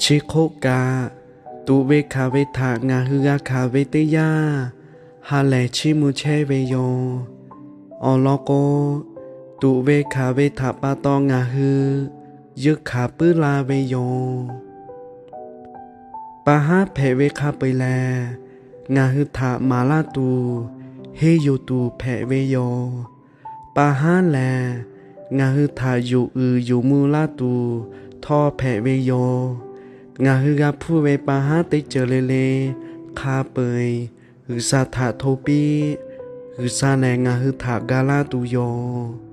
Chi hk'oˆ kaꞈ, tuꞈ ve hkanˍ ve htaꞈ ngaˬ hui g'a hkanˍ ve teˇ yanˇ, ha lehˬ chiˇ mvuh chehˇ ve yoˬ. Awˬ lawn k'o, tuꞈ ve hkanˍ ve htaꞈ pa taw ngaˬ hui yeunˇ hkanˍ puiˉ la ve yoˬ. Pa haˉ hpehꞈ ve hk'a peu-eˬ lehˬ, ngaˬ hui htaꞈ maˍ laˇ tuˬ, henˇ yuˬ tuˬ hpehꞈ ve yoˬ. Pa haˉ lehˬ, ngaˬ hui htaꞈ yonˍ uiˍ yonˍ mvuh laˇ tuˬ htawˇ hpehꞈ ve yoˬ. Ngaˬ hui g'a hpuˇ ve pa haˉ teˇ ceuˬ le le hk'a peu-eˬ G'uiˬsha htaꞈ hto piˇ. G'uiˬsha lehˬ ngaˬ hui htaꞈ ga laˇ tuˬ yoˬ.